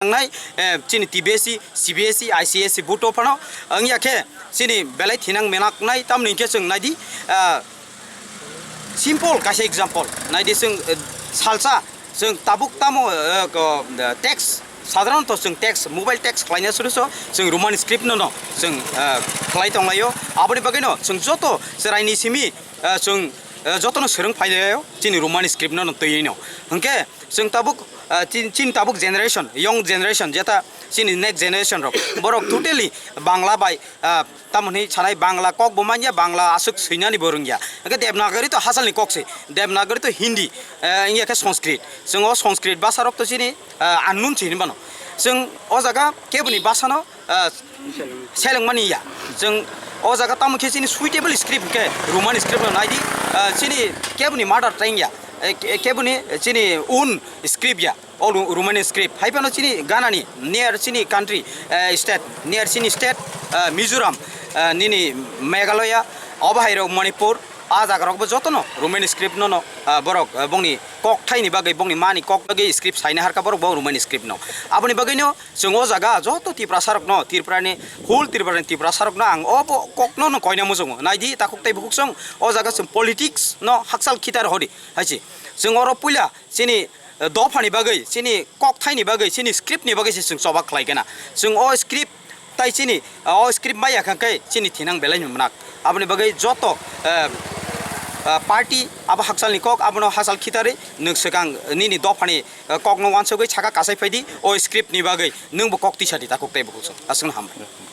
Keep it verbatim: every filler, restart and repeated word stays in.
nangnai, eh, chini T B S E, C B S E, I C S E buto phano wngya khe chini belai thinang menaknai, tamni hwnkhe chwng naidi, ah, simple kaisa example naidi chwng, eh, salsa chwng tabuk tamo, eh, ko, eh, text, sadharanto chwng text, mobile text khlaina suru so chwng Roman script no no chwng, eh, khlai tonglaio. Aboni bagwino chwng joto chwraini simi, eh, chwng, eh, jotono swrwng phailaio chini Roman script no no twiwi no. Hwnkhe chwng tabuk, ah, chin-, chini tabuk generation, young generation, jeta chini next generation rok, borok totally Bangla bai, ah, tamo hinwi sanai Bangla kok bo manya, Bangla aswk swinani bo rwngya. Hwnkhe Devanagari to hasalni kok se, Devanagari to Hindi, eh, wngya khe Sanskrit. Chwng o Sanskrit bhasha rok to chini, ah, unknown se hinwi mano. Chwng o jaga keboni bhasha no, ah, selengmani ya. Chwng o jaga tamo khe chini suitable script khe Roman script no naidi, ah, chini keboni mother tongue ya, eh, ke-, keboni chini own script ya, o Ru-, Romanian script. Hai phano chini Ghana ni near chini country, eh, state, near chini state, eh, Mizoram, eh, nini Meghalaya, obo hai rok Manipur, a jaga rok bo joto no Romanian script no no, eh, borok, eh, bongni kok thai ni bagwi, bongni mani kok bagwi script saina harkha borok bo Romanian script no. Aboni bagwi no Chwng o jaga joto Tiprasarokno, Tripurani, whole Tripurani Tiprasarokno ang o bo kokno no koina muchungo. Naidi takhuk tei bukhuk chwng o jaga chwng politics no hakchal khitar hodi, hai se. Chwng oro puila chini, eh, dophani bagwi, chini kokthaini bagwi, chini script ni bagwi se chwng choba khlai gana. Chwng o script tai chini, eh, o script maya kha khe chini thinang belai ni mwnak. Aboni bagwi joto, eh, eh, party abo hakchalni kok abono hachal khitarwi nwng swkang nini dophani, eh, kokno uansugwi saka kasai phaidi, o script ni bagwi nwngbo kok tisa di takhuk tei bukhuk chwng. Aswkno hambai.